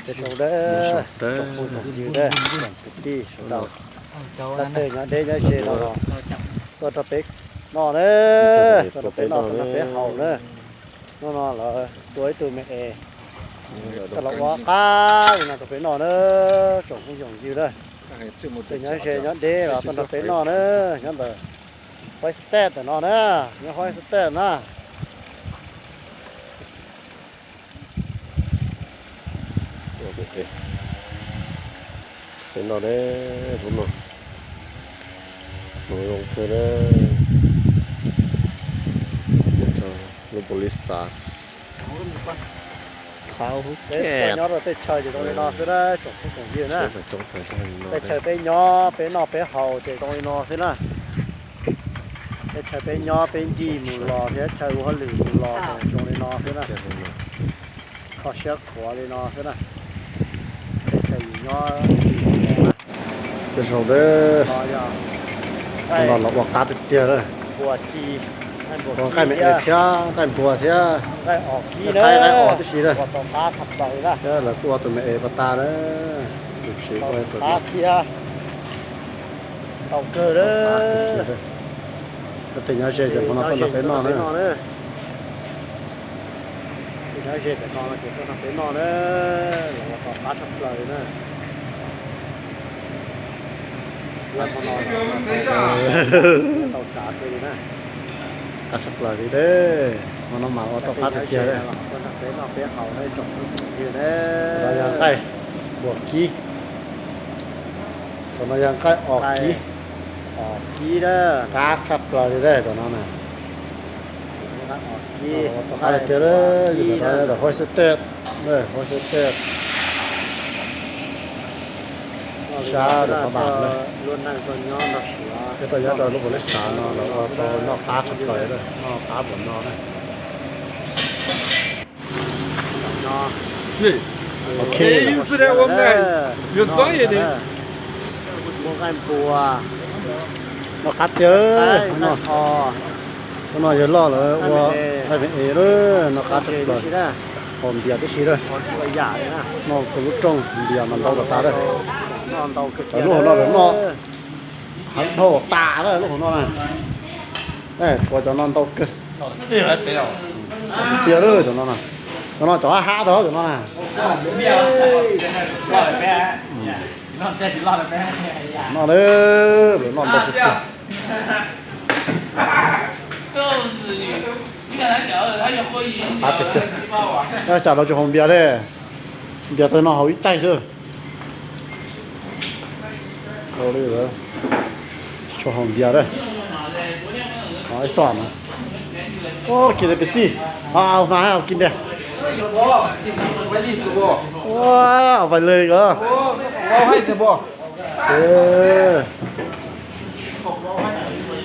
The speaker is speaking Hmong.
Nyob zoo nawb, tsoom phooj tsoom ywg nawb, tsoom kwv tij sawv daws, leej twg nyob deb nyob ze no los tuaj nrog peb noj na, tuaj nrog peb noj, tuaj nrog peb haus na. Hnub no lawv tua ib tug me es, tuaj los ua qab li no rau peb noj na, tsoom phooj tsoom ywg na. Leej twg nyob ze nyob deb los tuaj nrog peb noj na, nyob ntawm White State ntawm no na, nyob White State na. Peb noj ne, hnub no noj zoo kawg na. Lub pob lis xav, peb nyob rau tej chaw ces zoo li no xwb na, tsoom phooj tsoom ywg na. Tej chaw peb nyob peb noj peb haus ces zoo li no xwb na. Tej chaw peb nyob peb ncig mus los thiab chaw ua hauj lwm mus los ces zoo li no xwb na. Kho siab qhuav li no xwb na. Tej chaw yus nyob ncig mus los na. Tej zaum no los ua qab tiag tiag na. Ua nqaij me es thiab nqaij npua thiab, nqaij os tib si na. Thiab lawv kuj ua tus me es pas tas na. Tus tsis ua tus qab thiab. Tau kawg na. Leej twg nyob ze ces hnub no tuaj nrog peb noj na. Leej twg nyob ze ntawm no no ces tuaj nrog peb noj na. Los ua tau qab tshaj plaws li na. Tau tsav kawg li na. Qab tshaj plaws li teb, hmo no mas ua tau qab tiag tiag. Tuaj nrog peb noj peb haus na tsoom phooj tsoom ywg na. Yog nqaij npua kib. Cov no yog nqaij os kib. Os kib na. Qab tshaj plaws li teb cov no na. Os kib, qab tiag tiag. Yog ntawm no yog White State, White State. Sab rau qhov npam na. Peb tuaj nyob rau lub pob lis xav no lawv ua tau noj qab tshaj plaws, noj qab npaum no na. Ok. Muaj nqaij npua, noj qab tiag. Hnub no yawg loj lawv ua nqaij me es lawm, noj qab tshaj plaws. Haus npias tib si lawm. Noj txhua lub rooj npias mas ntau tas tas lawm. Lub hauv no lawv noj heev dhau tas lawm lub hauv no na. Tuav cov no ntau kawg tiag lawm cov no na. Cov no cov hab hab tau cov no na. No lawm, lawv noj ntau kawg. Tsam lawv tsis haus npias li. Npias tag no haus ib taig xwb. Tsis tshua haus npias li. Ib xom no. Kis li pes xij. Hma hais kis npias. Ua, vais lej ko.